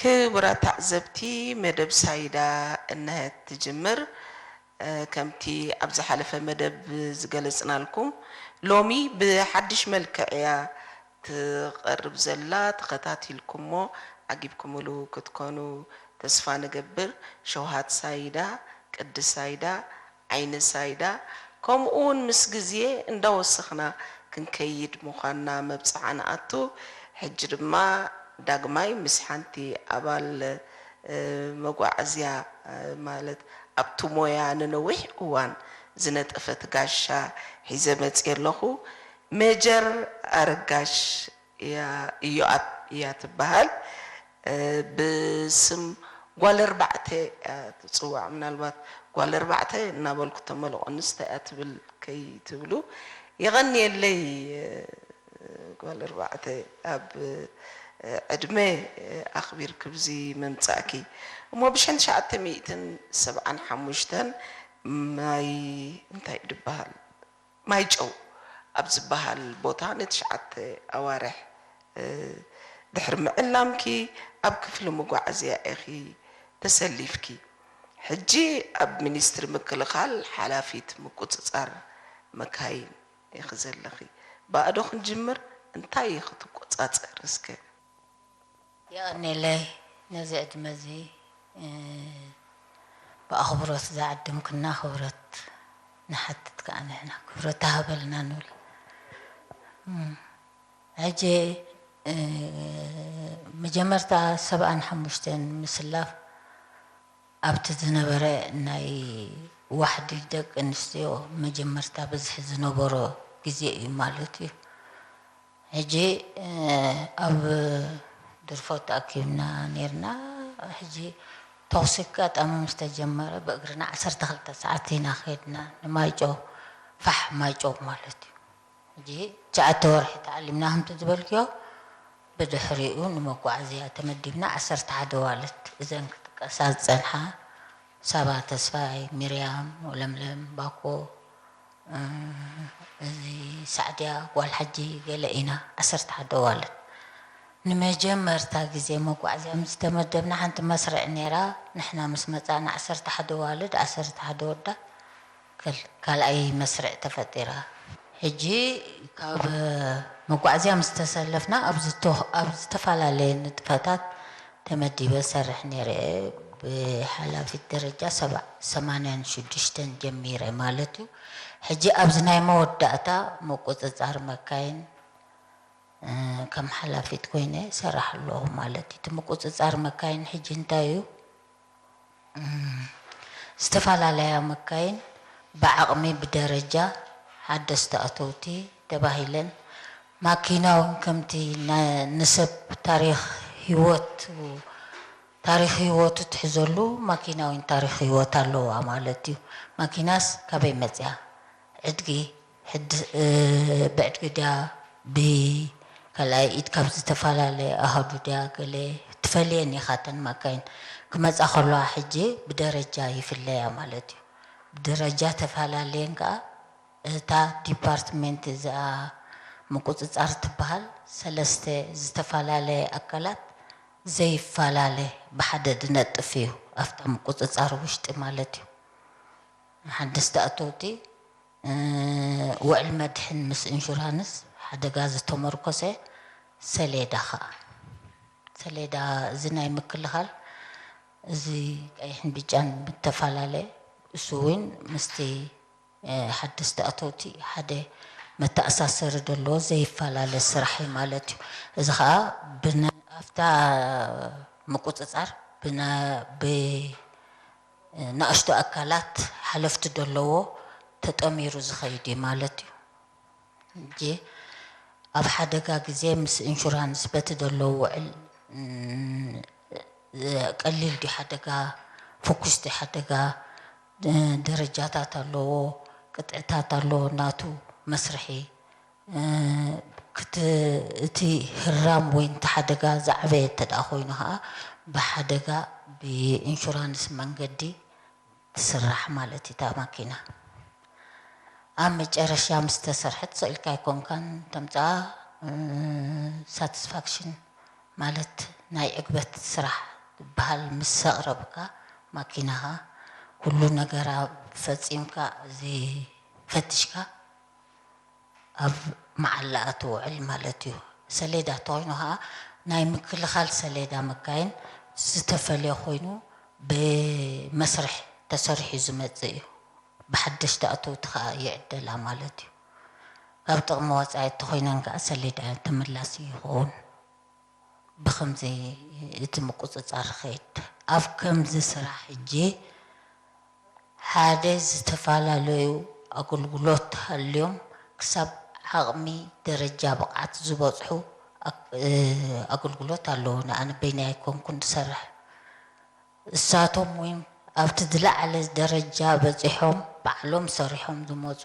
ክቡራት ተዓዘብቲ፣ መደብ ሳይዳ እነሀት ትጅምር። እ፣ ከምቲ ኣብ ዝሓለፈ መደብ ዝገለጽናልኩም፣ ሎሚ ብሓድሽ መልክዕ እያ ትቐርብ ዘላ። ተኸታቲልኩሞ ዓጊብኩምሉ ክትኮኑ ተስፋ ንገብር። ሸውሃት ሳይዳ፣ ቅዲ ሳይዳ፣ ዓይኒ ሳይዳ፣ ከምኡ እውን ምስ ግዜ እንዳወሰኽና ክንከይድ ምዃንና መብጽዓ ንኣቱ። ሕጂ ድማ ዳግማይ ምስ ሓንቲ ኣባል፣ እ፣ መጓዓዝያ፣ እ፣ ማለት ኣብቲ ሞያ ንነዊሕ እዋን ዝነጠፈት ጋሻ ሒዘ መጽየ ኣለኹ። ሜጀር ኣረጋሽ እያ፣ ኢዮኣብ እያ ትበሃል። እ፣ ብስም ጓል ኣርባዕተ እያ ትጽዋዕ። ምናልባት ጓል ኣርባዕተ እናበልኩ ተመልቆ ኣንስታይ እያ ትብል ከይትብሉ። የቐንየለይ፣ እ፣ ጓል ኣርባዕተ፣ ኣብ፣ እ፣ ዕድመ፣ እ፣ ኣኽቢርኪ ብዚ ምምጻእኪ። እሞ ብሽሕን ትሽዓተ ሚእትን ሰብዓን ሓሙሽተን ማይ እንታይ እዩ ዝበሃል? ማይጨው ኣብ ዝበሃል ቦታ ንትሽዓተ ኣዋርሕ፣ እ፣ ድሕሪ ምዕላምኪ ኣብ ክፍሊ መጓዓዝያ ኢኺ ተሰሊፍኪ። ሕጂ ኣብ ሚኒስትሪ ምክልኻል ሓላፊት ምቁጽጻር መካይን ኢኺ ዘለኺ። ብኣዶ ክንጅምር፣ እንታይ ኢኺ ትቆጻጸር እስከ? የቐንየለይ ነዚ ዕድመ እዚ፣ እ፣ ብኣኽብሮት ዝዓደምክና ክብረት ንሓትት ከኣ ንሕና ክብረት ተሃበልና ንብል። እም፣ ሕጂ፣ እ፣ መጀመርታ ሰብዓን ሓሙሽተን ምስላፍ ኣብቲ ዝነበረ ናይ ዋሕዲ ደቂ ኣንስትዮ መጀመርታ ብዝሒ ዝነበሮ ግዜ እዩ ማለት እዩ። ሕጂ፣ እ፣ ኣብ ድርፎ ተኣኪብና ኔርና። ሕጂ ተኹሲ ኣጋጣሚ ምስ ተጀመረ ብእግርና ዓሰርተ ክልተ ሰዓት ኢና ከድና ንማይጨው፣ ፋሕ ማይጨው ማለት እዩ። ሕጂ ትሽዓተ ወርሒ ተዓሊምና ከምቲ ዝበልክዮ፣ ብድሕሪኡ ንመጓዓዝያ ተመዲብና ዓሰርተ ሓደ ኣዋልድ። እዘን ክጥቀሳ ዝጸንሓ ሳባ ተስፋይ፣ ሚርያም፣ ለምለም፣ ባኮ፣ እ፣ እዚ ሳዕድያ፣ ጓል ሓጂ ገለ ኢና፣ ዓሰርተ ሓደ ኣዋልድ። ንመጀመርታ ግዜ መጓዓዝያ ምስ ተመደብና ሓንቲ መስርዕ ነይራ። ንሕና ምስ መጻእና ዓሰርተ ሓደ ኣዋልድ፣ ዓሰርተ ሓደ ኣወዳት፣ ከል-፣ ካልኣይ መስርዕ ተፈጢራ። ሕጂ ካብ መጓዓዝያ ምስ ተሰለፍና ኣብ ዝተ-፣ ኣብ ዝተፈላለየ ንጥፈታት ተመዲበ ሰርሕ ነይረ። ብሓላፊት ደረጃ ሰባ-፣ ሰማንያን ሽዱሽተን ጀሚረ ማለት እዩ። ሕጂ ኣብዚ ናይ መወዳእታ ምቁጽጻር መካይን፣ እ፣ ከም ሓላፊት ኮይነ እሰርሕ ኣለኹ ማለት እዩ። እቲ ምቁጽጻር መካይን ሕጂ እንታይ እዩ? እም፣ ዝተፈላለያ መካይን ብዓቕሚ ብደረጃ ሓደስቲ ኣተውቲ ተባሂለን፣ ማኪና እውን ከምቲ ና-፣ ንሰብ ታሪኽ ህይወት፣ ታሪኽ ህይወቱ ትሕዘሉ ማኪና እውን ታሪኽ ህይወት ኣለዋ ማለት እዩ። ማኪናስ ካበይ መጽያ? ዕድጊ ሕድ-፣ እ፣ ብዕድጊ ድያ ብካልኣይ ኢድ ካብ ዝተፈላለየ ኣሃዱ ድያ ገለ ትፈልየን ኢኻ። እተን ማካይን ክመጻ ከለዋ ሕጂ ብደረጃ ይፍለያ ማለት እዩ። ብደረጃ ተፈላለየን ከኣ እታ ዲፓርትመንት እዚኣ ምቁጽጻር ትበሃል ሰለስተ ዝተፈላለየ ኣካላት ዘይፈላለ ብሓደ ዝነጥፍ እዩ ኣብታ ምቁጽጻር ውሽጢ ማለት እዩ። ሓደስቲ ኣተውቲ፣ እ፣ ውዕል መድሕን ምስ ኢንሹራንስ ሓደጋ ዝተመርኮሰ ሰሌዳ ኸኣ። ሰሌዳ እዚ ናይ ምክልኻል፣ እዚ ቀይሕን ብጫን ምተፈላለ፣ እሱ እውን ምስቲ፣ እ፣ ሓደስቲ ኣተውቲ ሓደ መተኣሳሰሪ ዘለዎ ዘይፈላለ ስራሕ እዩ ማለት እዩ። እዚ ኸኣ ብነ-፣ ኣብታ ምቁጽጻር ብነ-፣ ብ-፣ ንኣሽቱ ኣካላት ሓለፍቲ ዘለዎ ተጠሚሩ ዝኸይድ እዩ ማለት እዩ። ሕጂ ኣብ ሓደጋ ግዜ ምስ ኢንሹራንስ በቲ ዘሎ ውዕል፣ እም፣ ቀሊል ድዩ ሓደጋ፣ ፍኩስ ድዩ ሓደጋ፣ እ፣ ደረጃታት ኣለዎ፣ ቅጥዕታት ኣለዎ፣ ናቱ መስርሒ፣ እ፣ ክት-፣ እቲ ህራም ወይ እቲ ሓደጋ ዝዓበየ እንተ ደኣ ኮይኑ ኸዓ ብሓደጋ ብኢንሹራንስ መንገዲ ትስራሕ ማለት እዩ እታ ማኪና። ኣብ መጨረሻ ምስ ተሰርሐት ስቕ ኢልካ ኣይኮንካን ተምጽኣ፣ እ፣ ሳቲስፋክሽን ማለት ናይ ዕግበት ስራሕ ዝበሃል ምስ ኣቕረብካ፣ ማኪናኻ ኩሉ ነገራ ፈጺምካ፣ እዚ ፈትሽካ፣ ኣብ መዓላ ትውዕል ማለት እዩ። ሰሌዳ ተኾይኑ ኸዓ፣ ናይ ምክልኻል ሰሌዳ መካይን ዝተፈልየ ኮይኑ፣ ብመስርሕ ተሰሪሑ ዝመጽእ እዩ። ብሓደሽቲ ኣተውቲ ኸዓ ይዕደላ ማለት እዩ። ካብ ጥቕሚ ወጻኢ ተኾይነን ከኣ ሰሌዳ ተመላሲ ይኸውን። ብኸምዚ እቲ ምቁጽጻር ይኸይድ። ኣብ ከምዚ ስራሕ ሕጂ ሓደ ዝተፈላለዩ ኣገልግሎት ሃልዮም ክሳብ ዓቕሚ ደረጃ ብቕዓት ዝበጽሑ ኣግ-፣ ኣገልግሎት ኣለዉ። ንኣነ በይነይ ኣይኮንኩን ዝሰርሕ። እሳቶም እውን ኣብቲ ዝለዓለ ደረጃ በጺሖም ባዕሎም ሰሪሖም ዝመጹ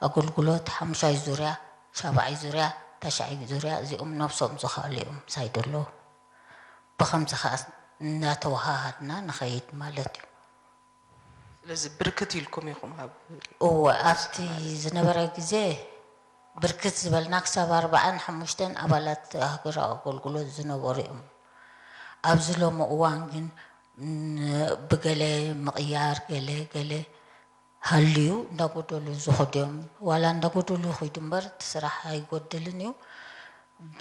ኣገልግሎት ሓሙሻይ ዙርያ፣ ሻብዓይ ዙርያ፣ ታሽዓይ ዙርያ እዚኦም ነብሶም ዝኸኣሉ እዮም ሳይድ ኣለዉ። ብኸምዚ ኸዓ እናተወሃሃድና ንኸይድ ማለት እዩ። ስለዚ ብርክት ኢልኩም ኢኹም ኣብ እወ፣ ኣብቲ ዝነበረ ግዜ ብርክት ዝበልና ክሳብ ኣርባዓን ሓሙሽተን ኣባላት ሃገራዊ ኣገልግሎት ዝነበሩ እዮም። ኣብዚ ሎሚ እዋን ግን ን-፣ ብገለ ምቕያር፣ ገለ፣ ገለ ሃልዩ እንዳጎደሉ ዝኸዱ እዮም። ዋላ እንዳጎደሉ ይኸዱ እምበር፣ እቲ ስራሕ ኣይጎድልን እዩ።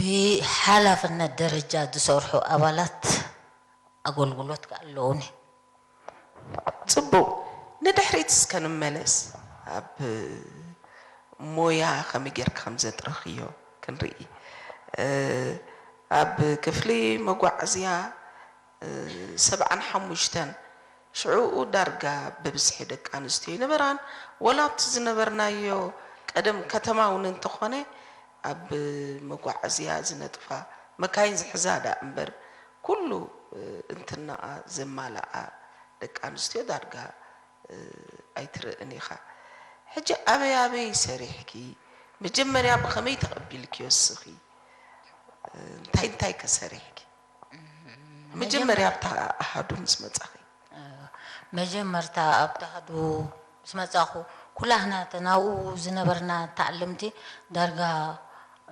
ብሓላፍነት ደረጃ ዝሰርሑ ኣባላት ኣገልግሎት ከኣ ኣለዉኒ። ጽቡቕ፣ ንድሕሪት እስከ ንመለስ። ኣብ ሞያ ከመይ ጌርካ ከም ዘጥረኽዮ ክንርኢ። እ፣ ኣብ ክፍሊ መጓዓዝያ፣ እ፣ ሰብዓን ሓሙሽተን ሽዑኡ ዳርጋ ብብዝሒ ደቂ ኣንስትዮ ይነበራን፣ ወላ ኣብቲ ዝነበርናዮ ቀደም ከተማ እውን እንተኾነ፣ ኣብ መጓዓዝያ ዝነጥፋ መካይን ዝሕዛ ደኣ እምበር፣ ኩሉ፣ እ፣ እንትናኣ ዘማልኣ ደቂ ኣንስትዮ ዳርጋ፣ እ፣ ኣይትርእን ኢኻ። ሕጂ ኣበይ ኣበይ ሰሪሕኪ? መጀመርያ ብኸመይ ተቐቢልክዮ እስኺ? እ፣ እንታይ እንታይ ከ ሰሪሕኪ? መጀመርያ ኣብታ ኣሃዱ ምስ መጻኺ? መጀመርታ ኣብታ ኣሃዱ ምስ መጻኹ፣ ኩላህና እተን ኣብኡ ዝነበርና ተዓለምቲ ዳርጋ፣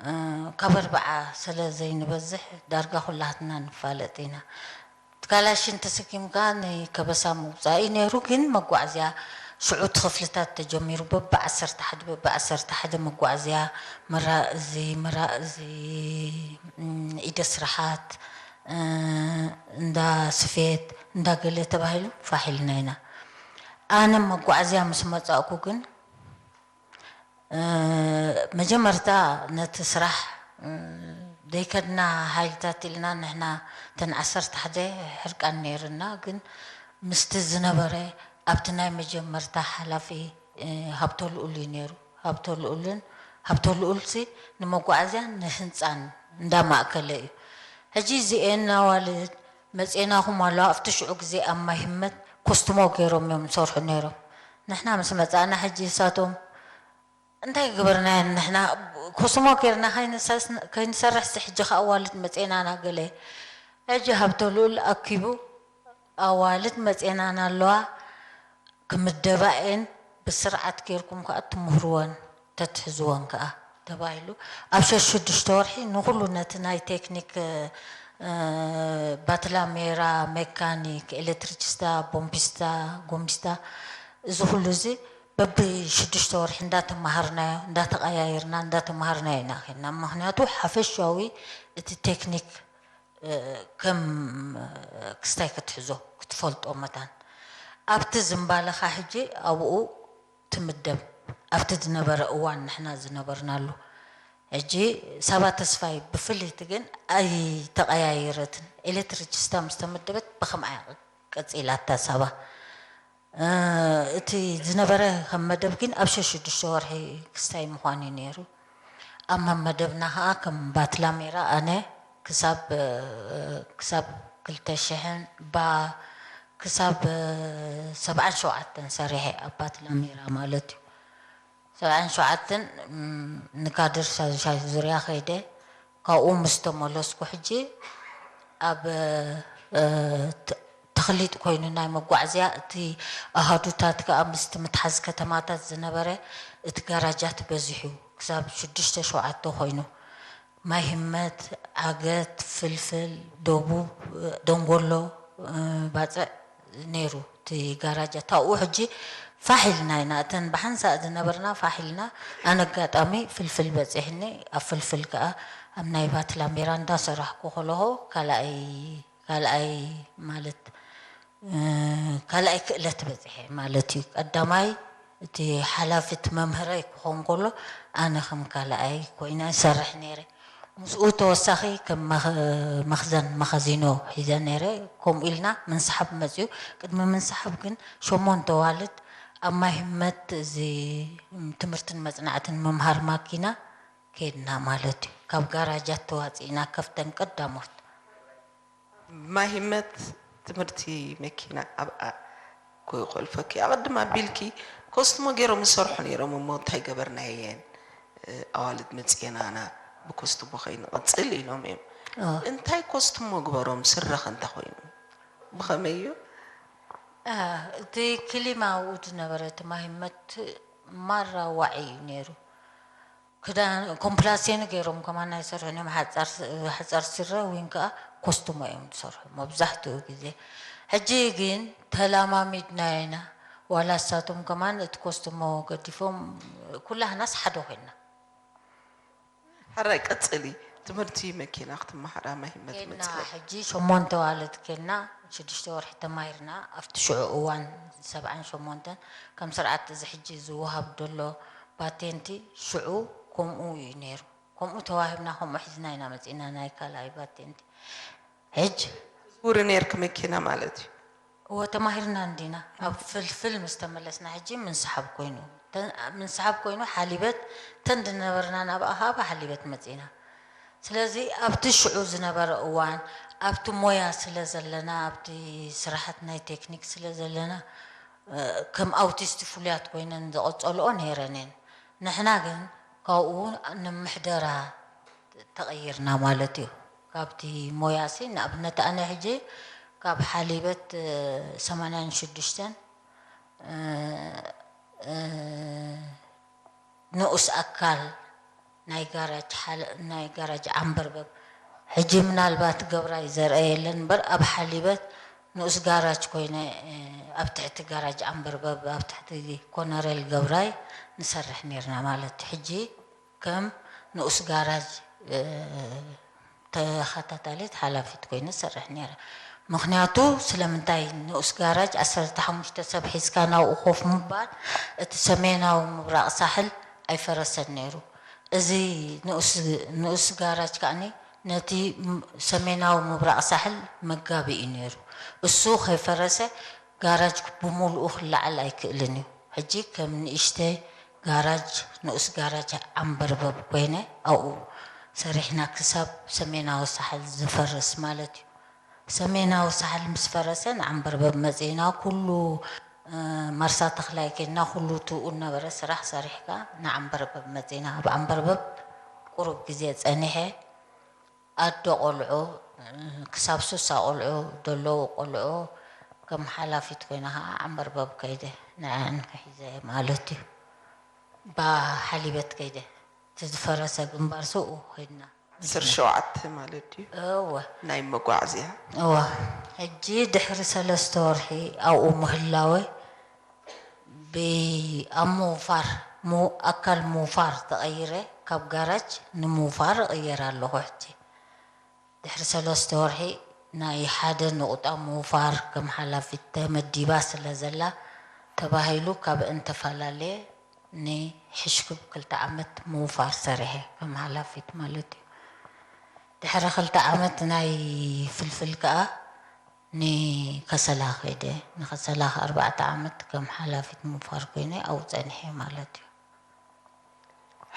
እ፣ ካብ ኣርብዓ ስለ ዘይንበዝሕ፣ ዳርጋ ኩላህትና ንፋለጥ ኢና። ካላሽን ተሰኪምካ ናይ ከበሳ ምውጻእ እዩ ነይሩ፣ ግን መጓዓዝያ ሽዑ እቲ ክፍልታት ተጀሚሩ፣ በብዓሰርተ ሓደ፣ በብዓሰርተ ሓደ መጓዓዝያ፣ መራእዚ፣ መራእዚ፣ እም፣ ኢደ ስራሓት፣ እ፣ እንዳ ስፌት፣ እንዳ ገለ ተባሂሉ ፋሕ ኢልና ኢና። ኣነ መጓዓዝያ ምስ መጻእኩ ግን፣ እ፣ መጀመርታ ነቲ ስራሕ፣ እ፣ ዘይከድና ሓይልታት ኢልና ንሕና እተን ዓሰርተ ሓደ ሕርቃን ነይርና፣ ግን ምስቲ ዝነበረ ኣብቲ ናይ መጀመርታ ሓላፊ፣ እ፣ ሃብተልኡል እዩ ነይሩ። ሃብተልኡልን፣ ሃብተልኡልሲ ንመጓዓዝያን ንህንጻን እንዳማእከለ እዩ። ሕጂ እዚኤን ኣዋልድ መጺኤናኹም ኣለዋ። ኣብቲ ሽዑ ግዜ ኣብ ማይ ህመት ኮስትሞ ገይሮም እዮም ዝሰርሑ ነይሮም። ንሕና ምስ መጻእና ሕጂ እሳቶም እንታይ ገበርናየን ንሕና ኮስትሞ ገይርና ከይንሰስ-፣ ከይንሰርሕሲ ሕጂ ከ ኣዋልድ መጺኤናና ገለ። ሕጂ ሃብተልኡል ኣኪቡ ኣዋልድ መጺኤናና ኣለዋ። ክምደባ እየን፣ ብስርዓት ጌርኩም ከኣ ትምህርወን፣ ተትሕዝወን ከኣ ተባሂሉ፣ ኣብ ሸሽ ሽዱሽተ ወርሒ ንኹሉ ነቲ ናይ ቴክኒክ፣ እ፣ ባትላሜራ፣ ሜካኒክ፣ ኤሌክትሪክስታ፣ ቦምቢስታ፣ ጎሚስታ፣ እዚ ኩሉ እዚ በብሽዱሽተ ወርሒ እንዳተማሃርናዮ፣ እንዳተቐያየርና፣ እንዳተማሃርናዮ ኢና ኸድና። ምኽንያቱ ሓፈሻዊ እቲ ቴክኒክ እ፣ ከም፣ እ፣ ክስታይ ክትሕዞ፣ ክትፈልጦ መታን። ኣብቲ ዝምባለኻ ሕጂ ኣብኡ ትምደብ። ኣብቲ ዝነበረ እዋን ንሕና ዝነበርናሉ። ሕጂ ሳባ ተስፋይ ብፍልይቲ ግን ኣይተቐያየረትን። ኤሌክትሪክስታ ምስ ተመደበት ብኸምኣ እያ ቀጺላታ ሳባ። እ፣ እቲ ዝነበረ ከም መደብ ግን ኣብ ሸሽ ሽዱሽተ ወርሒ ክስታይ ምዃን እዩ ነይሩ። ኣብ መመደብና ኸዓ ከም ባትላሜራ ኣነ ክሳብ፣ እ፣ ክሳብ ክልተ ሽሕን ባ ክሳብ፣ እ፣ ሰብዓን ሸውዓተን ሰሪሐ ኣብ ባትላሜራ ማለት እዩ። ሰብዓን ሸውዓተን፣ እም፣ ንካድር ሻዱሻይ ዙርያ ከይደ፣ ካብኡ ምስ ተመለስኩ ሕጂ ኣብ፣ እ፣ ተ-፣ ተኽሊጥ ኮይኑ ናይ መጓዓዝያ፣ እቲ ኣሃዱታት ከኣ ምስቲ ምትሓዝ ከተማታት ዝነበረ እቲ ጋራጃት በዚሑ ክሳብ ሽዱሽተ ሸውዓተ ኮይኑ፣ ማይ ህመት፣ ዓገት፣ ፍልፍል፣ ደቡብ፣ ደንጎሎ፣ ባፅዕ ነይሩ እቲ ጋራጃት። ኣብኡ ሕጂ ፋሕ ኢልና ኢና፣ እተን ብሓንሳእ ዝነበርና ፋሕ ኢልና። ኣነ ኣጋጣሚ ፍልፍል በፂሕኒ። ኣብ ፍልፍል ከዓ ኣብ ናይ ቫትላን ቤራ እንዳሰራሕኩ ከለኹ ካልኣይ ካልኣይ ማለት ካልኣይ ክእለት በፂሐ ማለት እዩ። ቀዳማይ እቲ ሓላፊት መምህረይ ክኾን ከሎ፣ ኣነ ከም ካልኣይ ኮይነ እሰርሕ ነይረ። ምስኡ ተወሳኺ ከም መኽ- መኽዘን መኸዚኖ ሒዘ ነይረ። ከምኡ ኢልና ምንስሓብ መፅዩ። ቅድሚ ምንስሓብ ግን ሸሞንተ ዋልድ ኣብ ማይ ህመት እዚ ትምህርትን መፅናዕትን ምምሃር ማኪና ከድና ማለት እዩ። ካብ ጋራጃት ተዋፂእና ከፍተን ቀዳሞት። ማሂመት ትምህርቲ መኪና ኣብኣ ኮይቆልፈኪ ኣቐድም ኣቢልኪ ኮስትሞ ገይሮም ዝሰርሑ ነይሮም እሞ እንታይ ገበርናየን? ኣዋልድ መፅኤናና ብኮስትሞ ከይንቐፅል ኢሎም እዮም። እንታይ ኮስትሞ ግበሮም ስረኸ እንተኮይኑ ብኸመይ እዩ? እቲ ክሊማ ኣብኡ ዝነበረ እቲ ማሂመት ማራ ዋዒ እዩ ነይሩ። ክዳን ኮምፕላሴን ገይሮም ከማን ኣይሰርሑን እዮም። ሓፃር ስረ ወይን ከዓ ኮስትሞ እዮም ዝሰርሑ መብዛሕትኡ ግዜ። ሕጂ ግን ተላማሚድናዮ ኢና። ዋላ እሳቶም ከማን እቲ ኮስትሞ ገዲፎም ኩላህናስ ሓደ ኮይና። ሕራይ ቀፅሊ ትምህርቲ መኪና ክትመሃራ ማሂመት ኬና መፅለይ ሕጂ ሸሞንተ ዋልድ ኬና ሽዱሽተ ወርሒ ተማሂርና። ኣብቲ ሽዑ እዋን ሰብዓን ሸሞንተን ከም ስርዓት እዚ ሕጂ ዝወሃብ ዘሎ ፓቴንቲ ሽዑ ከምኡ እዩ ነይሩ። ከምኡ ተዋሂብና ከምኡ ሒዝና ኢና መፂእና ናይ ካልኣይ ፓቴንቲ። ሕጂ ዝውሪ ነይርኪ መኪና ማለት እዩ። እወ ተማሂርና እንዲና ኣብ ፍልፍል ምስ ተመለስና ሕጂ ምንስሓብ ኮይኑ ምንስሓብ ኮይኑ ሓሊበት ተን ዝነበርና ናብኣ ካብ ሓሊበት መፂና። ስለዚ ኣብቲ ሽዑ ዝነበረ እዋን ኣብቲ ሞያ ስለ ዘለና ኣብቲ ስራሕት ናይ ቴክኒክ ስለ ዘለና ከም ኣውቲስት ፍሉያት ኮይነን ዝቐፀልኦ ነይረን እየን። ንሕና ግን ካብኡ ንምሕደራ ተቐይርና ማለት እዩ። ካብቲ ሞያሲ ንኣብነት ኣነ ሕጂ ካብ ሓሊበት ሰማንያን ሽዱሽተን ንኡስ ኣካል ናይ ጋራጅ ሓለ- ናይ ጋራጅ ዓንበርበብ ሕጂ ምናልባት ገብራይ ዘርአ የለን እምበር ኣብ ሓሊበት ንኡስ ጋራጅ ኮይነ ኣብ ትሕቲ ጋራጅ ዓንበርበብ ኣብ ትሕቲ ኮነሬል ገብራይ ንሰርሕ ነርና ማለት ሕጂ ከም ንኡስ ጋራጅ ተኸታታሊት ሓላፊት ኮይነ ዝሰርሕ ነይረ። ምክንያቱ ስለምንታይ ንኡስ ጋራጅ ዓሰርተ ሓሙሽተ ሰብ ሒዝካ ናብኡ ኮፍ ምባል እቲ ሰሜናዊ ምብራቕ ሳሕል ኣይፈረሰን ነይሩ። እዚ ንኡስ ጋራጅ ከዓኒ ነቲ ሰሜናዊ ምብራቕ ሳሕል መጋቢ እዩ ነይሩ። እሱ ከይፈረሰ ጋራጅ ብሙሉኡ ክለዓል ኣይክእልን እዩ። ሕጂ ከም ንእሽተይ ጋራጅ ንኡስ ጋራጅ ዓምበርበብ ኮይነ ኣብኡ ሰሪሕና ክሳብ ሰሜናዊ ሳሕል ዝፈርስ ማለት እዩ። ሰሜናዊ ሳሕል ምስ ፈረሰ ንዓምበርበብ መፂእና ኩሉ መርሳ ተኽላይ ኬድና ኩሉ ትኡ ነበረ ስራሕ ሰሪሕካ ንዓምበርበብ መፂእና። ኣብ ዓምበርበብ ቁሩብ ግዜ ፀኒሐ ኣዶ ቆልዑ ክሳብ ሱሳ ቆልዑ ደለዉ ቆልዑ ከም ሓላፊት ኮይነ ከዓ ዓምበርበብ ከይደ ንዐን ክሒዘ ማለት እዩ። ባ ሓሊበት ከይደ እቲ ዝፈረሰ ግንባር ስኡ ከይድና ዓሰርተ ሸውዓተ ማለት ድዩ? እወ ናይ መጓዓዝያ እወ ሕጂ ድሕሪ ሰለስተ ወርሒ ኣብኡ ምህላወ ብኣብ ምውፋር ኣካል ምውፋር ተቐይረ ካብ ጋራጅ ንምውፋር እቕየር ኣለኹ ሕጂ ድሕሪ ሰለስተ ወርሒ ናይ ሓደ ንቑጣ ምውፋር ከም ሓላፊት ተመዲባ ስለ ዘላ ተባሂሉ ካብ እንተፈላለየ ንሕሽክብ ክልተ ዓመት ምውፋር ሰሪሐ ከም ሓላፊት ማለት እዩ። ድሕሪ ክልተ ዓመት ናይ ፍልፍል ከዓ ንከሰላ ከይደ ንከሰላ ኣርባዕተ ዓመት ከም ሓላፊት ምውፋር ኮይነ ኣብኡ ፀኒሐ ማለት እዩ።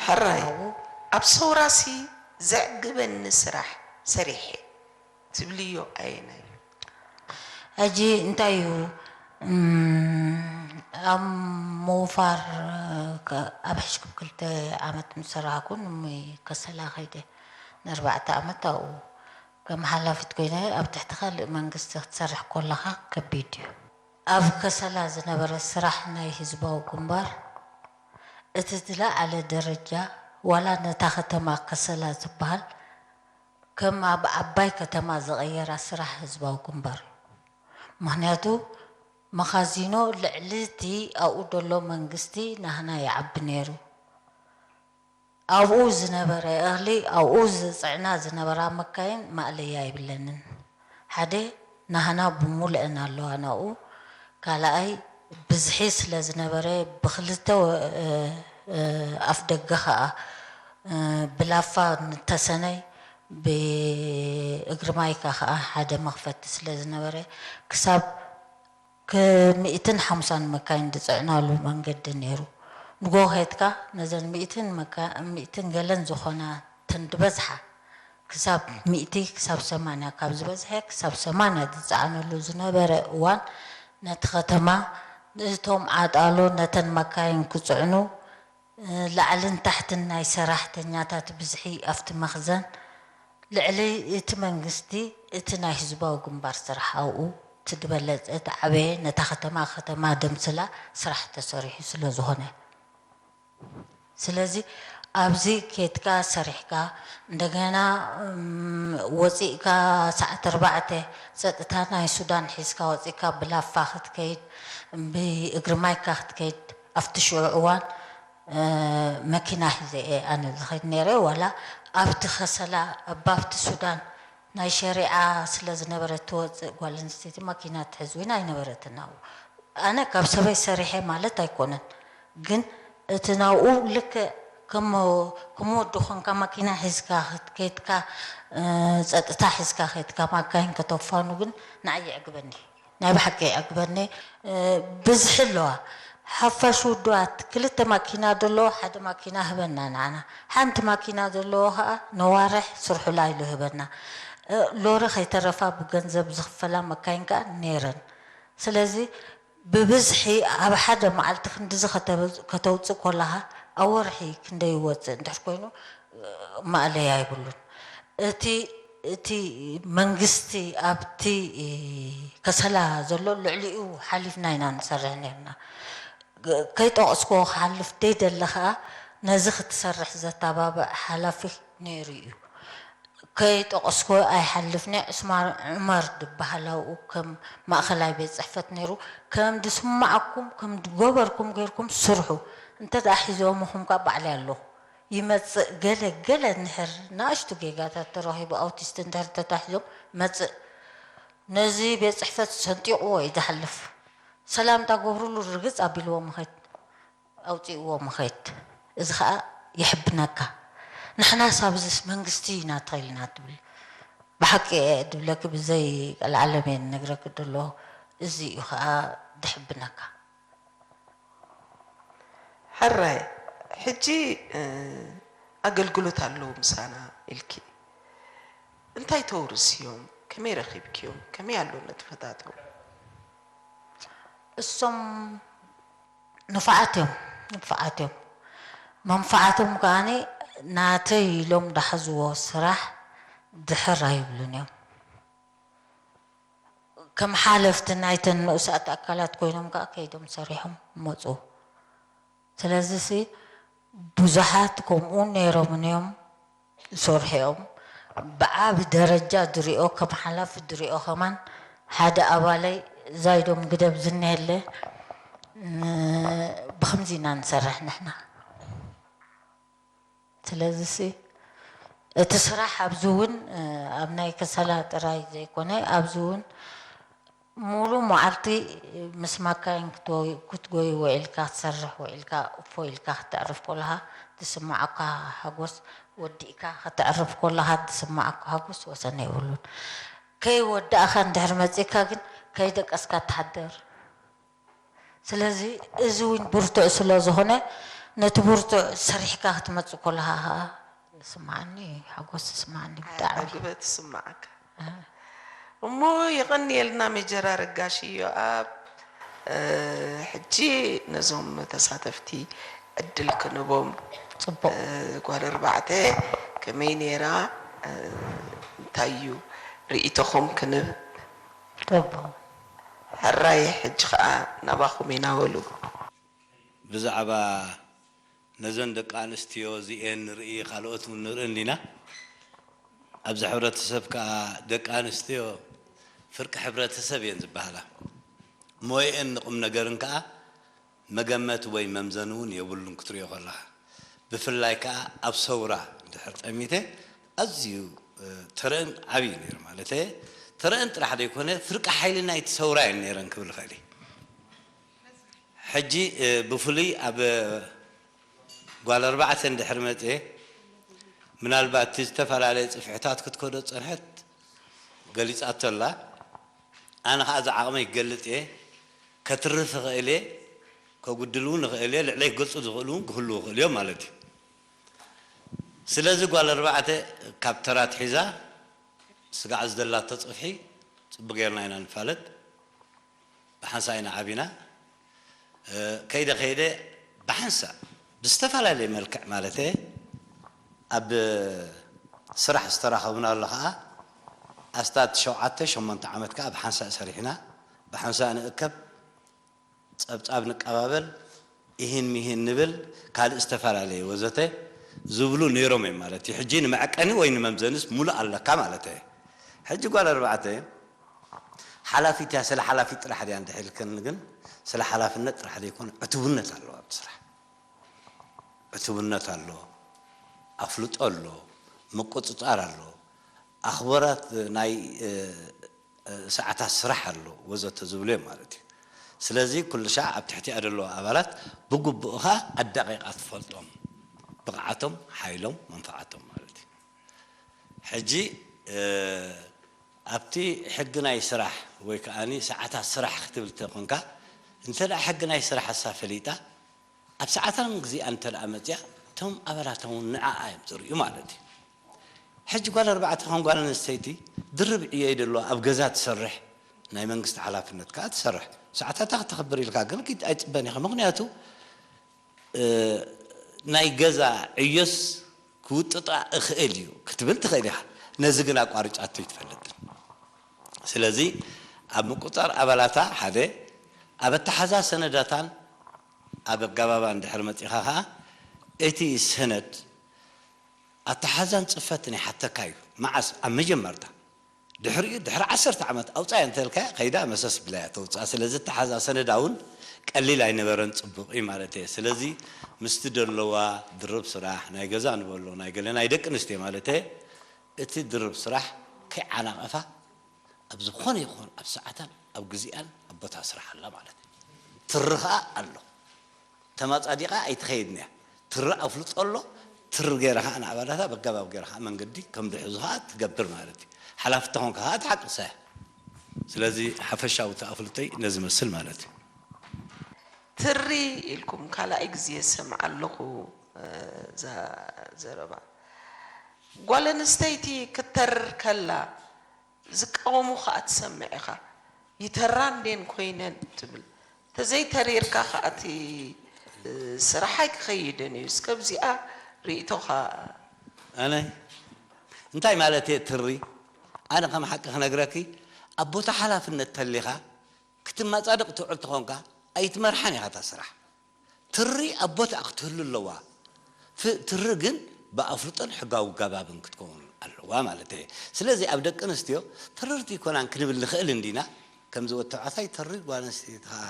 ሕራይ ኣብ ሰውራሲ ዘዕግበኒ ስራሕ ሰሪሐ ትብልዮ ኣየናይ እዩ? ሕጂ እንታይ እዩ ኣብ ምውፋር ኣብ ሕሽክብ ክልተ ዓመት ምስ ሰራሕኩ ንከሰላ ከይደ ንኣርባዕተ ዓመት ኣብኡ ከም ሓላፊት ኮይነ ኣብ ትሕቲ ካልእ መንግስቲ ክትሰርሕ ከለኻ ከቢድ እዩ። ኣብ ከሰላ ዝነበረ ስራሕ ናይ ህዝባዊ ግንባር እቲ ዝለዓለ ደረጃ ዋላ ነታ ከተማ ከሰላ ዝበሃል ከም ኣብ ዓባይ ከተማ ዝቐየራ ስራሕ ህዝባዊ ግንባር እዩ። ምኽንያቱ መኻዚኖ ልዕሊ እቲ ኣብኡ ዘሎ መንግስቲ ናህና ይዓቢ ነይሩ። ኣብኡ ዝነበረ እኽሊ፣ ኣብኡ ዝፅዕና ዝነበራ መካይን ማእለያ የብለንን። ሓደ፣ ናህና ብሙሉአን ኣለዋ ናብኡ። ካልኣይ፣ ብዝሒ ስለ ዝነበረ፣ ብኽልተ ወ-፣ እ፣ እ፣ ኣፍ ደገ ኸዓ፣ እ፣ ብላፋ ንተሰነይ፣ ብእግሪ ማይካ ኸዓ ሓደ መኽፈቲ ስለ ዝነበረ፣ ክሳብ ክ-፣ ሚእትን ሓምሳን መካይን ዝፅዕናሉ መንገዲ ነይሩ። ንጎ ኸይድካ ነዘን ሚእትን መካ-፣ ሚእትን ገለን ዝኾና፣ እተን ዝበዝሓ፣ ክሳብ ሚእቲ ክሳብ ሰማንያ፣ ካብ ዝበዝሐ ክሳብ ሰማንያ ዝፀዓነሉ ዝነበረ እዋን፣ ነቲ ከተማ፣ ነቶም ዓጣሎ፣ ነተን መካይን ክፅዕኑ፣ ላዕልን ታሕትን ናይ ሰራሕተኛታት ብዝሒ ኣብቲ መኽዘን፣ ልዕሊ እቲ መንግስቲ፣ እቲ ናይ ህዝባዊ ግንባር ስራሕ ኣብኡ፣ እቲ ዝበለጸ፣ እቲ ዓበየ፣ ነታ ከተማ ከተማ ደምስላ ስራሕ ተሰሪሑ ስለ ዝኾነ። ስለዚ ኣብዚ ኬድካ ሰሪሕካ፣ እንደገና፣ እም፣ ወጺእካ ሰዓት ኣርባዕተ ጸጥታ ናይ ሱዳን ሒዝካ ወጺእካ ብላፋ ክትከይድ፣ ብእግሪ ማይካ ክትከይድ፣ ኣብቲ ሽዑ እዋን፣ እ፣ መኪና ሒዘ እየ ኣነ ዝኸይድ ነይረ። ዋላ ኣብቲ ከሰላ፣ ኣብቲ ሱዳን ናይ ሸሪዓ ስለ ዝነበረት ትወጽእ ጓል ኣንስተይቲ መኪና ትሕዝ እውን ኣይነበረትን ኣብኡ። ኣነ ካብ ሰበይ ሰሪሐ ማለት ኣይኮነን፣ ግን እቲ ናብኡ ልክዕ ከም፣ ከም ወዲ ኮንካ መኪና ሒዝካ ከይድካ፣ እ፣ ጸጥታ ሒዝካ ከይድካ ማካይን ከተፋኑ ግን ንዓይ የዕግበኒ። ናይ ብሓቂ የዕግበኒ። እ፣ ብዝሒ ኣለዋ። ሓፋሽ ውዱባት ክልተ ማኪና ዘለዎ ሓደ ማኪና ህበና ንዓና። ሓንቲ ማኪና ዘለዎ ኸዓ ነዋርሕ ስርሑላ ኢሉ ህበና። እ፣ ሎሪ ከይተረፋ ብገንዘብ ዝኽፈላ መካይን ከኣ ነይረን። ስለዚ ብብዝሒ ኣብ ሓደ መዓልቲ ክንድዚ ከተብ-፣ ከተውፅእ ከለኻ ኣብ ወርሒ ክንደይ ይወፅእ እንድሕር ኮይኑ፣ እ፣ ማእለያ የብሉን። እቲ፣ እቲ መንግስቲ ኣብቲ ከሰላ ዘሎ ልዕሊኡ ሓሊፍና ኢና ንሰርሕ ነርና። ግ-፣ ከይጠቐስክዎ ክሓልፍ ደይደለ ኸኣ ነዚ ክትሰርሕ ዘተባብዕ ሓላፊ ነይሩ እዩ። ከይጠቐስክዎ ኣይሓልፍን እየ። ዑስማን ዑመር ዝበሃል ኣብኡ ከም ማእኸላይ ቤት ጽሕፈት ነይሩ። ከም ዝስማዓኩም፣ ከም ዝገበርኩም ጌርኩም ስርሑ። እንተ ደኣ ሒዞምኹም ከኣ ባዕለይ ኣለኹ። ይመጽእ ገለ ገለ እንድሕር ንኣሽቱ ጌጋታት ተረኺቡ ኣውቲስት እንድሕር ተታሒዞም መጽእ። ነዚ ቤት ጽሕፈት ሰንጢቕዎ እዩ ዝሓልፍ። ሰላምታ ገብሩሉ ርግጽ ኣቢልዎ ምኸድ። ኣውጺእዎ ምኸድ። እዚ ኸኣ የሕብነካ። ንሕናስ ኣብዚስ መንግስቲ ኢና ተኺልና ትብል። ብሓቂ እየ ድብለኪ፣ ብዘይ ቀልዓለም እየ ዝነግረኪ ዘለኹ። እዚ እዩ ኸኣ ድሕብነካ። ሕራይ፣ ሕጂ፣ እ፣ ኣገልግሎት ኣለዉ ምሳና ኢልኪ። እንታይ ተውርስዮም? ከመይ ረኺብክዮም? ከመይ ኣሎ ነጥፈታቶም? እሶም ንፉዓት እዮም፣ ንፉዓት እዮም። መንፍዓቶም ከኣኒ ናተይ ኢሎም ዝሓዝዎ ስራሕ ድሕር ኣይብሉን እዮም። ከም ሓለፍቲ ናይተን ንኡሳት ኣካላት ኮይኖም ከኣ ከይዶም ሰሪሖም መጹ። ስለዚሲ ብዙሓት ከምኡ ነይሮምን እዮም። ዝሰርሑ እዮም። ብዓቢ ደረጃ ዝሪኦ፣ ከም ሓላፊ ዝሪኦ ከማን ሓደ ኣባለይ ዛይዶም ግደብ ዝኒሀለ፣ ን-፣ ብኸምዚ ኢና ንሰርሕ ንሕና። ስለዚሲ እቲ ስራሕ ኣብዚ እውን፣ ኣብ ናይ ከሰላ ጥራይ ዘይኮነ፣ ኣብዚ እውን ሙሉ መዓልቲ ምስ ማካይን ክትጎ-፣ ክትጎይ ውዒልካ፣ ክትሰርሕ ውዒልካ፣ እፎ ኢልካ ክተዕርፍ ከለኻ ዝስምዓካ ሓጎስ፣ ወዲእካ ከተዕርፍ ከለኻ ዝስምዓካ ሓጎስ ወሰን የብሉን። ከይወዳእኻ እንድሕር መጺእካ ግን ከይደቀስካ ትሓድር። ስለዚ እዚ እውን ብርቱዕ ስለ ዝኾነ ነቲ ብርቱዕ ሰሪሕካ ክትመጽእ ከለኻ ኸኣ ዝስምዓኒ ሓጎስ ይስምዓኒ ብጣዕሚ። ዕግበት ይስምዓካ። እሞ የቐንየልና ሜጀር ኣረጋሽ ኢዮኣብ። እ፣ ሕጂ ነዞም ተሳተፍቲ ዕድል ክንቦም። ጽቡቕ። እ፣ ጓል ኣርባዕተ ከመይ ነይራ? እ፣ እንታይ እዩ ርእይቶኹም ክንብ? ጽቡቕ። ሕራይ፣ ሕጂ ኸኣ ናባኹም ኢና በሉ። ብዛዕባ ነዘን ደቂ ኣንስትዮ እዚኤን ንርኢ፣ ካልኦት እውን ንርኢ እንዲና። ኣብዚ ሕብረተሰብ ከኣ ደቂ ኣንስትዮ ፍርቂ ሕብረተሰብ እየን ዝበሃላ። ሞየአን ንቁም ነገርን ከዓ መገመት ወይ መምዘኒ እውን የብሉን ክትሪኦ ከለኻ። ብፍላይ ከዓ ኣብ ሰውራ እንድሕር ጠሚተ ኣዝዩ፣ እ፣ ተረአን ዓብዪ ነይሩ ማለት እየ። ተረአን ጥራሕ ዘይኮነ ፍርቂ ሓይሊ ናይቲ ሰውራ እየን ነይረን ክብል ይኽእል እየ። ሕጂ፣ እ፣ ብፍሉይ ኣብ ጓል ኣርባዕተ እንድሕር መፅየ፣ ምናልባት እቲ ዝተፈላለየ ፅፍሕታት ክትከዶ ፀንሐት ገሊፃቶ ኣላ። ኣነ ከዓ ዝዓቕመይ ክገልፅ እየ። ከትርፍ እኽእል እየ፣ ከጉድል እውን እኽእል እየ፣ ልዕለይ ክገልፁ ዝኽእሉ እውን ክህልዉ ይኽእሉ እዮም ማለት እዩ። ስለዚ ጓል ኣርባዕተ ካብ ተራ ኣትሒዛ ስጋዕ ዝደላቶ ፀፍሒ ፅቡቅ ጌርና ኢና ንፋለጥ። ብሓንሳእ ኢና ዓቢና። እ፣ ከይደ ከይደ ብሓንሳእ ብዝተፈላለየ መልክዕ ማለት እየ ኣብ ስራሕ ዝተራኸብናሉ ከዓ ኣስታት ሸውዓተ ሸሞንተ ዓመት ከዓ ብሓንሳእ ሰሪሕና፣ ብሓንሳእ ንእከብ፣ ጸብጻብ ንቀባበል፣ ኢሂን ሚሂን ንብል፣ ካልእ ዝተፈላለየ ወዘተ ዝብሉ ነይሮም እዮም ማለት እዩ። ሕጂ ንመዐቀኒ ወይ ንመምዘንስ ሙሉእ ኣለካ ማለት እየ። ሕጂ ጓል ኣርባዕተ ሓላፊት እያ፣ ስለ ሓላፊት ጥራሕ ድያ እንድሕር ኢልክኒ ግን፣ ስለ ሓላፍነት ጥራሕ ዘይኮነ ዕቱብነት ኣለዎ ኣብቲ ስራሕ። ዕቱብነት ኣሎ፣ ኣፍልጦ ኣሎ፣ ምቁጽጻር ኣሎ፣ ኣኽበራት ናይ፣ እ፣ እ፣ ሰዓታት ስራሕ ኣሎ ወዘተ ዝብሉ እዮም ማለት እዩ። ስለዚ ኩሉ ሻዕ ኣብ ትሕቲኣ ዘለዉ ኣባላት ብግቡእ ኸኣ ኣዳቒቓ ትፈልጦም፣ ብቕዓቶም፣ ሓይሎም፣ መንፈዓቶም ማለት እዩ። ሕጂ፣ እ፣ ኣብቲ ሕጊ ናይ ስራሕ ወይ ከኣ ሰዓታት ስራሕ ክትብል ተኾንካ፣ እንተ ደኣ ሕጊ ናይ ስራሕ እሳ ፈሊጣ፣ ኣብ ሰዓታን ግዜኣን እንተ ደኣ መጽያ፣ እቶም ኣባላት እውን ንዓኣ እዮም ዝርእዩ ማለት እዩ። ሕጂ ጓል ኣርባዕተ ከም ጓል ኣንስተይቲ ድርብ ዕዮ እዩ ደለዋ፣ ኣብ ገዛ ትሰርሕ፣ ናይ መንግስቲ ሓላፍነት ከኣ ትሰርሕ። ሰዓታታ ክተኽብር ኢልካ ግን ኪድ ኣይጽበን ኢኻ። ምኽንያቱ፣ እ፣ ናይ ገዛ ዕዮስ ክውጥጣ እኽእል እዩ ክትብል ትኽእል ኢኻ። ነዚ ግን ኣቋሪጻቶ ኣይትፈልጥን። ስለዚ ኣብ ምቁጻር ኣባላታ ሓደ፣ ኣብ ኣተሓዛ ሰነዳታን ኣብ ኣገባባ እንድሕር መጺኻ ኸኣ፣ እቲ ሰነድ ኣተሓዛን ጽፈትን ይሓተካ እዩ። መዓስ? ኣብ መጀመርታ። ድሕሪኡ፣ ድሕሪ ዓሰርተ ዓመት ኣውጻያ እንተልካያ፣ ከይዳ መሰስ ብላያ ተውጽኣ። ስለዚ ኣተሓዛ ሰነዳ እውን ቀሊል ኣይነበረን፣ ጽቡቕ እዩ ማለት እየ። ስለዚ ምስቲ ደለዋ ድርብ ስራሕ፣ ናይ ገዛ ንበሎ፣ ናይ ገለ ናይ ደቂ ኣንስትዮ ማለት እየ፣ እቲ ድርብ ስራሕ ከይዓናቐፋ ኣብ ዝኾነ ይኹን ኣብ ሰዓታን ኣብ ግዜኣን ኣብ ቦታ ስራሕ ኣላ ማለት እዩ። ትሪ ኸኣ ኣሎ። ተማጻዲቓ ኣይትኸይድን እያ። ትሪ ኣፍልጦ ኣሎ። ትሪ ገይራ ኸኣ ንኣባላታ በጋባብ ገይራ ኸኣ መንገዲ ከም ዝሕዙ ኸኣ ትገብር ማለት እዩ። ሓላፍቲ ተኾንካ ኸኣ ትሓቅሳ እያ። ስለዚ ሓፈሻዊ እቲ ኣፍልጦይ ነዚ መስል ማለት እዩ። ትሪ ኢልኩም ካልኣይ ግዜ ዝሰምዓ ኣለኹ፣ እ፣ እዛ ዘረባ። ጓል ኣንስተይቲ ክትተርር ከላ ዝቃወሙ ኸኣ ትሰምዕ ኢኻ። ይተራ እንዴን ኮይነን ትብል። ተዘይተሪርካ ኸኣ እቲ፣ እ፣ ስራሕ ኣይክኸይድን እዩ። እስከ ኣብዚኣ ርእይቶኻ። ኣነ እንታይ ማለት እየ ትሪ? ኣነ ከም ሓቂ ክነግረኪ፣ ኣብ ቦታ ሓላፍነት ተሊኻ ክትመጻደቕ ትውዕል ተኾንካ፣ ኣይትመርሓን ኢኻ እታ ስራሕ። ትሪ ኣብ ቦታኣ ክትህሉ ኣለዋ። ፍ-፣ ትሪ ግን ብኣፍልጦን ሕጋዊ ኣገባብን ክትከውን ኣለዋ ማለት እየ። ስለዚ ኣብ ደቂ ኣንስትዮ ትርርቲ ኣይኮናን ክንብል ንኽእል እንዲና፣ ከምዚ ወዲ ተባዕታይ ትሪ ጓል ኣንስተይቲ ኸኣ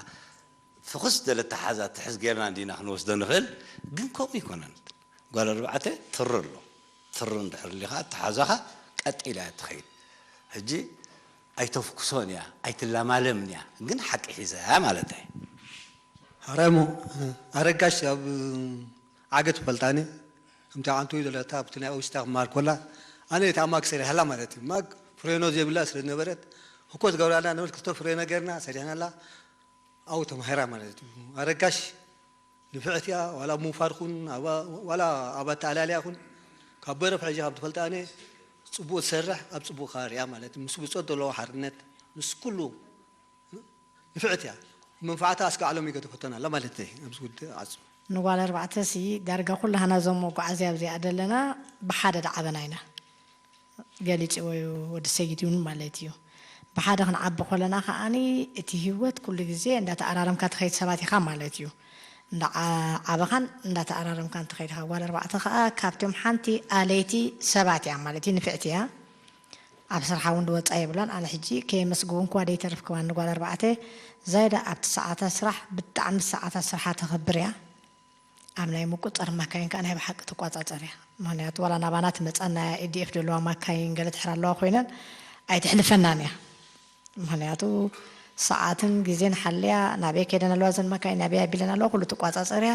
ፍኹስ ዝበለ ኣተሓዛ ትሕዝ ጌርና እንዲና ክንወስዶ ንኽእል፣ ግን ከምኡ ኣይኮነን። ጓል ኣርባዕተ ትሪ ኣሎ። ትሪ እንድሕር ኣሊኻ ኣተሓዛኻ ቀጥ ኢላ እያ ትኸይድ። ሕጂ ኣይተፍኩሶን እያ፣ ኣይትላማለምን እያ፣ ግን ሓቂ ሒዛ እያ ማለት እየ። ሓራይ እሞ፣ ኣረጋሽ ኣብ ዓገት ትፈልጣኒ፣ ከምቲ ዓንቱ እዩ ዘለታ፣ ኣብቲ ናይ ኦስታ ክመሃር ኮላ፣ ኣነ እቲ ኣብ ማግ ሰሪሐላ ማለት እዩ። ማግ ፍሬኖ ዘይብላ ስለ ዝነበረት፣ ህኮ ትገብራላ ነበረት፣ ክልተ ፍሬኖ ገርና ሰሪሕናላ፣ ኣብኡ ተማሂራ ማለት እዩ። ኣረጋሽ ንፍዕቲ እያ፣ ዋላ ኣብ ምውፋር ኹን፣ ኣብ፣ ዋላ ኣብ ኣተኣላልያ ኹን፣ ካብ በረፍ ሕጂ ካብ ትፈልጣ ኣነ፣ ጽቡቕ ትሰርሕ፣ ኣብ ጽቡቕ ከኣ ሪኣ ማለት እዩ። ምስ ብጾት ዘለዎ ሓርነት፣ ምስ ኩሉ ንፍዕቲ እያ። መንፋዕታ ኣስጋዕ ሎሚ ገደፈቶና ኣላ ማለት እዩ። ኣብዚ ጉዳይ ዓጹ። ንጓል ኣርባዕተ ሲ ዳርጋ ኩላህና እዞም መጓዓዝያ ኣብዚኣ ዘለና ብሓደ ዳዓበና ኢና። ገሊጽዎ እዩ ወዲ ሰጊድ እውን ማለት እዩ። ብሓደ ክንዓቢ ከለና ከኣኒ እቲ ህይወት ኩሉ ግዜ እንዳተኣራረምካ ትኸይድ ሰባት ኢኻ ማለት እዩ። እንዳዓበኻን እንዳተኣራረምካን ትኸይድ ኢኻ። ጓል ኣርባዕተ ከኣ ካብቶም ሓንቲ ኣለይቲ ሰባት እያ ማለት እዩ። ንፍዕቲ እያ። ኣብ ስርሓ እውን ድወፃ የብላን። ኣነ ሕጂ ከየመስግውንክዋ ደይተርፍ ክባኒ ጓል ኣርባዕተ ዛይዳ ኣብቲ ሰዓታት ስራሕ ብጣዕሚ ሰዓታት ስርሓ ተኸብር እያ። ኣብ ናይ ምቁፅፃር ማካይን ከዓ ናይ ብሓቂ ትቋፃፀር እያ። ምክንያቱ ዋላ ናባና ትመፃና ኢዲኤፍ ዘለዋ ማካይን ገለ ትሕር ኣለዋ ኮይነን ኣይትሕልፈናን እያ። ምክንያቱ ሰዓትን ግዜን ሓልያ ናበይ ከይደን ኣለዋ ዘን ማካይን ናበይ ኣቢለን ኣለዋ ኩሉ ትቋፃፀር እያ።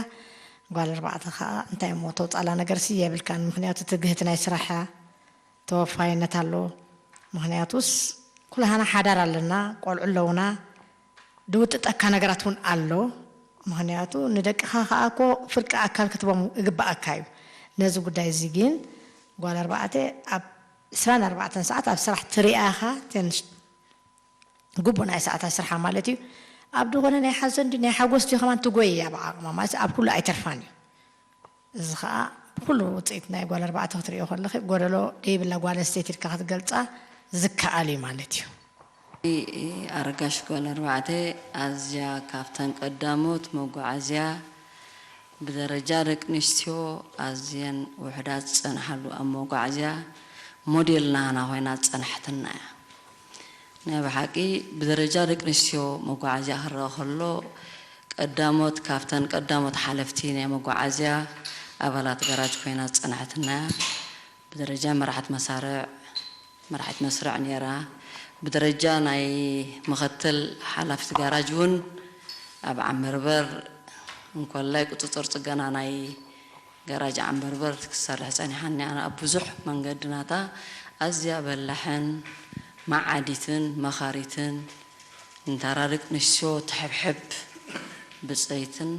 ጓል ኣርባዕተ ከዓ እንታይ እሞ ተውፃላ ነገርሲ የብልካን። ምክንያቱ ትግህት ናይ ስራሕ እያ። ተወፋይነት ኣሎ። ምክንያቱስ ኩላህና ሓዳር ኣለና፣ ቆልዑ ኣለውና፣ ድውጥጠካ ነገራት እውን ኣሎ። ምክንያቱ ንደቅኻ ከዓ እኮ ፍርቂ ኣካል ክትቦም እግባኣካ እዩ። ነዚ ጉዳይ እዚ ግን ጓል ኣርባዕተ ኣብ ዕስራን ኣርባዕተን ሰዓት ኣብ ስራሕ ትሪኣ ኢኻ። ትንሽ ግቡእ ናይ ሰዓታት ስርሓ ማለት እዩ። ኣብ ዝኾነ ናይ ሓዘን ድዩ ናይ ሓጎስ ድዩ ከማን ትጎይ እያ ብዓቕማ ማለት ኣብ ኩሉ ኣይተርፋን እዩ። እዚ ኸኣ ብኹሉ ውጽኢት ናይ ጓል ኣርባዕተ ክትሪኦ ከለኺ ጎደሎ ደይብላ ጓል ኣንስተይቲ ኢልካ ክትገልጻ ዝከኣል እዩ ማለት እዩ። ኣረጋሽ ጓል ኣርባዕተ ኣዝያ ካብተን ቀዳሞት መጓዓዝያ ብደረጃ ደቂ ኣንስትዮ ኣዝየን ውሑዳት ዝጸንሓሉ ኣብ መጓዓዝያ ሞዴል ናህና ኮይና ዝጸንሐትና እያ። ናይ ብሓቂ ብደረጃ ደቂ ኣንስትዮ መጓዓዝያ ክረኣ ከሎ ቀዳሞት ካብተን ቀዳሞት ሓለፍቲ ናይ መጓዓዝያ ኣባላት ጋራጅ ኮይና ዝጸንሐትና እያ። ብደረጃ መራሕት መሳርዕ መራሒት መስርዕ ነይራ። ብደረጃ ናይ ምኽትል ሓላፊት ጋራጅ እውን ኣብ ዓምበርበር እንኮላይ ቁፅፅር ፅገና ናይ ጋራጅ ዓምበርበር ክትሰርሕ ፀኒሓ እኒኣ። ኣብ ብዙሕ መንገዲ ናታ ኣዝያ በላሕን መዓዲትን መኻሪትን ንተራ ደቂ ኣንስትዮ ትሕብሕብ ብፅይትን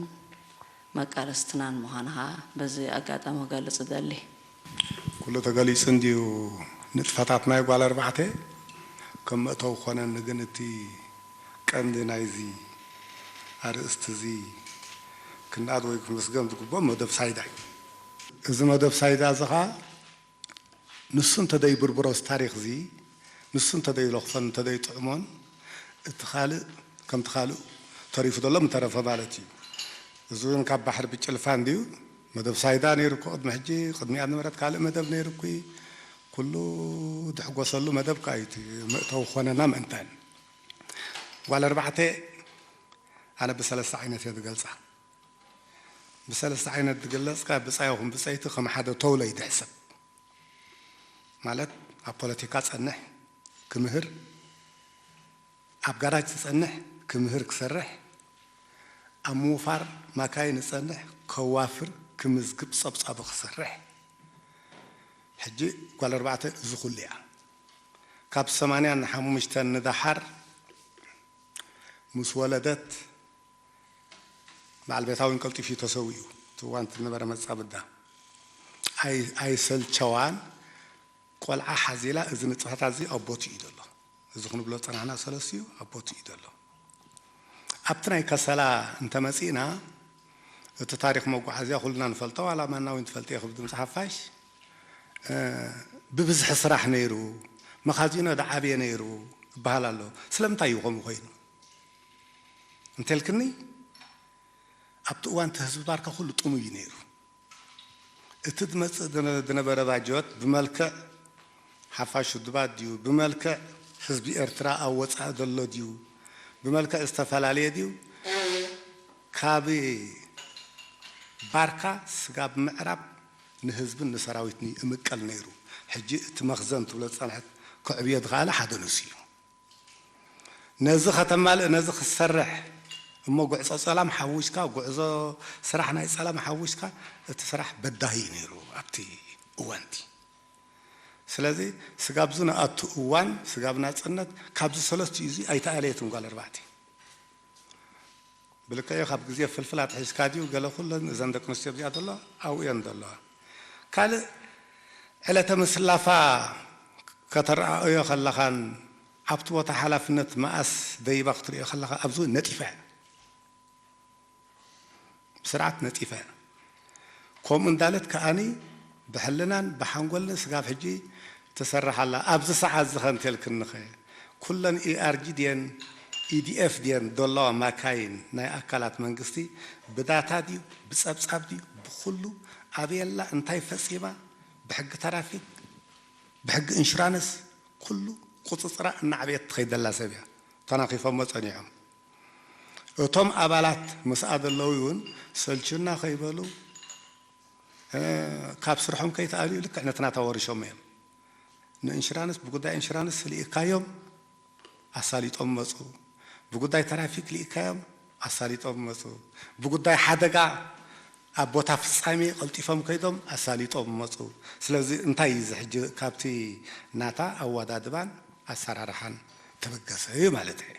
መቃለስትናን ምዃንኻ በዚ ኣጋጣሚ ክገልጽ እደሊ። ኩሉ ተገሊጹ እንድዩ። ንጥፈታት ናይ ጓል ኣርባዕተ ከም መእተዊ ክኾነኒ ግን እቲ ቀንዲ ናይዚ ኣርእስቲ እዚ ክንኣድ ወይ ክምስገን ዝግብኦ መደብ ሳይዳ እዩ። እዚ መደብ ሳይዳ እዚ ኸኣ ንሱ እንተደይብርብሮስ ታሪኽ እዚ ንሱ እንተደይለኽፎን እንተደይጥዕሞን እቲ ካልእ ከምቲ ካልእ ተሪፉ ዘሎ ምተረፈ ማለት እዩ። እዚ እውን ካብ ባሕሪ ብጭልፋ እንድዩ። መደብ ሳይዳ ነይሩ እኮ ቅድሚ ሕጂ፣ ቅድሚኣ ዝነበረት ካልእ መደብ ነይሩ እኮ። ኩሉ ድሕጎሰሉ መደብ ከኣ እዩ እቲ መእተዊ ክኾነና ምእንታን። ጓል ኣርባዕተ ኣነ ብሰለስተ ዓይነት እየ ዝገልጻ። ብሰለስተ ዓይነት ዝግለጽ ከኣ ብጻይ ይኹን ብጸይቲ ከም ሓደ ተውለ እዩ ዝሕሰብ። ማለት ኣብ ፖለቲካ ጸንሕ ክምህር፣ ኣብ ጋራጅ ዝጸንሕ ክምህር ክሰርሕ፣ ኣብ ምውፋር ማካይን ዝጸንሕ ከዋፍር ክምዝግብ ጸብጻቡ ክሰርሕ። ሕጂ ጓል ኣርባዕተ እዚ ኩሉ እያ። ካብ ሰማንያን ሓሙሽተን ንደሓር ምስ ወለደት በዓል ቤታ እውን ቀልጢፉ እዩ ተሰዊኡ። እቲ እዋን እቲ ዝነበረ መጻብዳ ኣይ- ኣይሰልቸዋን። ቆልዓ ሓዚላ እዚ ንጥፈታት እዚ ኣብ ቦትኡ እዩ ዘሎ። እዚ ክንብሎ ዝጸናሕና ሰለስቲኡ ኣብ ቦትኡ እዩ ዘሎ። ኣብቲ ናይ ከሰላ እንተመጺእና እቲ ታሪኽ መጓዓዝያ ኩልና ንፈልጦ፣ ዋላ ማና እውን ትፈልጥዮ ክብድም ዝሓፋሽ እ፣ ብብዝሒ ስራሕ ነይሩ፣ መኻዚኖ ዝዓብየ ነይሩ ይበሃል ኣሎ። ስለምንታይ እዩ ከምኡ ኮይኑ እንተልክኒ ኣብቲ እዋን እቲ ህዝቢ ባርካ ኩሉ ጥሙይ እዩ ነይሩ። እቲ ዝመጽእ ዝነ- ዝነበረ ባጀት ብመልክዕ ሓፋሽ ውድባት ድዩ፣ ብመልክዕ ህዝቢ ኤርትራ ኣብ ወጻኢ ዘሎ ድዩ፣ ብመልክዕ ዝተፈላለየ ድዩ፣ ካብ ባርካ ስጋብ ምዕራብ ንህዝብን ንሰራዊትን ይእምቀል ነይሩ። ሕጂ እቲ መኽዘን ትብሎ ዝጸንሐት ክዕብዮ ዝኸኣለ ሓደ ንሱ እዩ። ነዚ ከተማልእ ነዚ ክትሰርሕ እሞ ጉዕዞ ጸላም ሓዊስካ፣ ጉዕዞ ስራሕ ናይ ጸላም ሓዊስካ እቲ ስራሕ በዳሂ እዩ ነይሩ ኣብቲ እዋንቲ። ስለዚ ስጋብ ዝነኣቱ እዋን ስጋብ ናጽነት ካብዚ ሰለስቲኡ እዚ ኣይተኣለየትን ጓል ኣርባዕተ። ብልክዕ ካብ ግዜ ፍልፍል ኣትሒዝካ ድዩ ገለ ኩለን እዘን ደቂ ኣንስትዮ እዚኣ ዘሎ ኣብኡ እየን ዘለዋ። ካልእ ዕለተ ምስላፋ ከተረኣእዮ ከለኻን ኣብቲ ቦታ ሓላፍነት መኣስ ደይባ ክትርእዮ ከለኻ ኣብዚ እውን ነጢፋ እያ። ብስርዓት ነጢፋ እያ። ከምኡ እንዳለት ከኣኒ ብሕልናን ብሓንጎልን ስጋብ ሕጂ ትሰርሕ ኣላ። ኣብዚ ሰዓት እዚ ከንቴልክንኸ ኩለን ኢኣርጂ ድየን ኢዲኤፍ ድየን ዘለዋ ማካይን ናይ ኣካላት መንግስቲ ብዳታ ድዩ ብጸብጻብ ድዩ ብኩሉ ኣበየላ እንታይ ፈጺማ ብሕጊ ተራፊክ ብሕጊ ኢንሹራንስ ኩሉ ቁፅፅራ እናዕበየት ትኸይድ ዘላ ሰብ እያ። ተናኺፎሞ ፀኒሖም። እቶም ኣባላት ምስኣ ዘለዉ እውን ሰልችና ከይበሉ፣ እ፣ ካብ ስርሖም ከይተኣልዩ ልክዕ ነቲ ናታ ወሪሾም እዮም። ንኢንሹራንስ፣ ብጉዳይ ኢንሹራንስ ልኢካዮም ኣሳሊጦም መፁ። ብጉዳይ ትራፊክ ልኢካዮም ኣሳሊጦም መፁ። ብጉዳይ ሓደጋ ኣብ ቦታ ፍጻሜ ቀልጢፎም ከይዶም ኣሳሊጦም መፁ። ስለዚ እንታይ እዩ እዚ ሕጂ ካብቲ ናታ ኣወዳድባን ኣሰራርሓን ተበገሰ እዩ ማለት እዩ።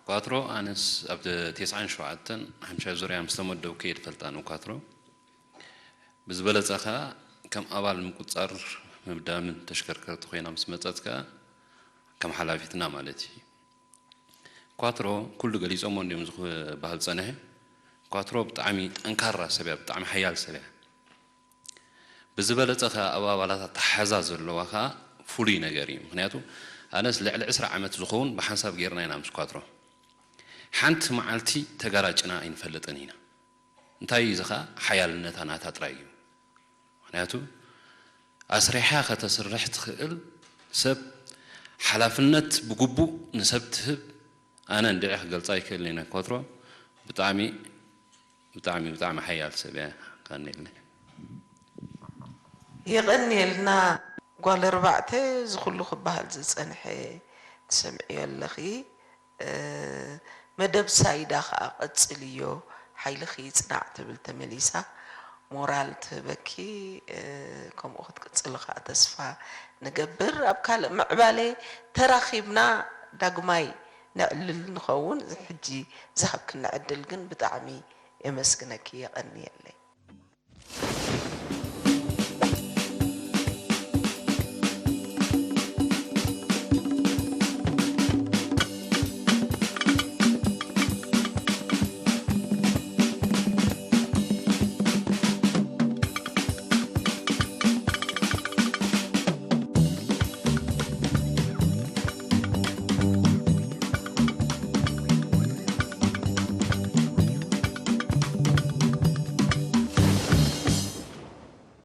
ኳትሮ፣ ኣነስ ኣብ ተስዓን ሸውዓተን ሓምሻይ ዙርያ ምስ ተመደብኩ እየ ዝፈልጣ ንኳትሮ። ብዝበለጸ ከኣ ከም ኣባል ምቁጽጻር ምብዳምን ተሽከርከርቲ ኮይና ምስ መጸት ከኣ ከም ሓላፊትና ማለት እዩ። ኳትሮ ኩሉ ገሊጾሞ እንዲዮም ዝባሃል ጸንሐ። ኳትሮ ብጣዕሚ ጠንካራ ሰብ እያ፣ ብጣዕሚ ሓያል ሰብ እያ። ብዝበለጸ ከኣ ኣብ ኣባላት ኣተሓሕዛ ዘለዋ ከኣ ፍሉይ ነገር እዩ። ምኽንያቱ ኣነስ ልዕሊ ዕስራ ዓመት ዝኸውን ብሓንሳብ ጌርና ኢና ምስ ኳትሮ። ሓንቲ መዓልቲ ተጋራጭና ኣይንፈልጥን ኢና። እንታይ እዩ እዚ ኸኣ? ሓያልነታ ናታ ጥራይ እዩ። ምኽንያቱ ኣስሪሓ ከተስርሕ ትኽእል ሰብ፣ ሓላፍነት ብግቡእ ንሰብ ትህብ። ኣነ እንድዒ ክገልጻ ኣይክእልን እየ። ኮትሮ ብጣዕሚ፣ ብጣዕሚ፣ ብጣዕሚ ሓያል ሰብ እያ። ቀኒለይ። የቐንየልና። ጓል ኣርባዕተ፣ እዚ ኩሉ ክበሃል ዝጸንሐ ትሰምዕዮ ኣለኺ። እ፣ መደብ ሳይዳ ኸኣ ቀጽልዮ፣ ሓይልኺ ይጽናዕ ትብል ተመሊሳ። ሞራል ትህበኪ፣ እ፣ ከምኡ ክትቅጽሊ ኸኣ ተስፋ ንገብር። ኣብ ካልእ ምዕባለ ተራኺብና ዳግማይ ነዕልል ንኸውን። ሕጂ ዝሃብክኒ ዕድል ግን ብጣዕሚ የመስግነኪ፣ የቐንየለይ።